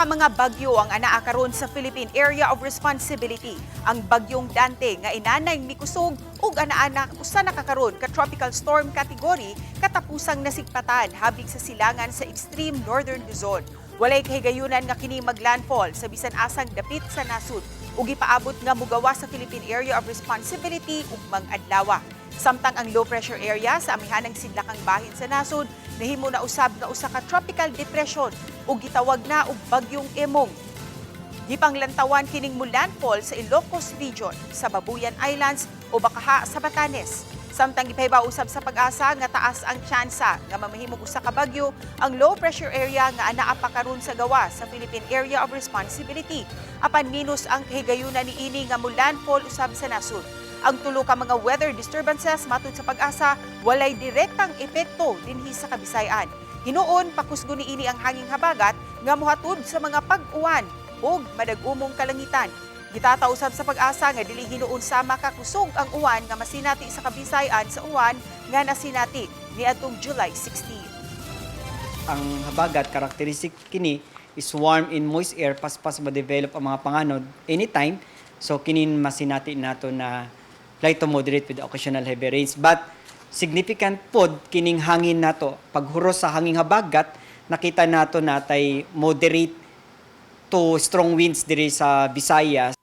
Tulo ka mga bagyo ang anaa karon sa Philippine Area of Responsibility. Ang bagyong Dante nga inanay mikusog ug anaa usa na kakaron ka tropical storm category katapusang nasigpatan habig sa silangan sa extreme northern Luzon. Walay kahigayunan nga kini maglandfall sa bisan asang dapit sa nasud ug gipaabot nga mugawa sa Philippine Area of Responsibility ugmang adlaw. Samtang ang low pressure area sa amihanang sidlakang bahin sa nasod nahimo na usab nga usa ka tropical depression ug gitawag na og Bagyong Emong. Gipanglantawan kining mulandfall sa Ilocos Region, sa Babuyan Islands o bakaha sa Batanes. Samtang gipahibaw usab sa PAGASA nga taas ang tsansa nga mamahimog usa ka bagyo ang low pressure area nga anaa pa karon sa gawas sa Philippine Area of Responsibility. Apan minus ang kahigayunan niini nga mulandfall usab sa nasod. Ang tulo ka mga weather disturbances, matud sa PAGASA, walay direktang epekto dinhi sa Kabisayan. Hinuon pakusgo niini ang hanging habagat nga mohatod sa mga pag-uwan ug madag-umong kalangitan. Gitataw usab sa PAGASA nga dili hinuon sama kakusog ang uwan nga masinati sa Kabisayan sa uwan nga nasinati niadtong July 16. Ang habagat, characteristic kini is warm and moist air, paspas ma-develop ang mga panganod anytime. So kinin masinati nato na light to moderate with occasional heavy rains. But significant pod kining hangin nato. Paghuros sa hanging habagat, nakita nato natay moderate to strong winds diri sa Visayas.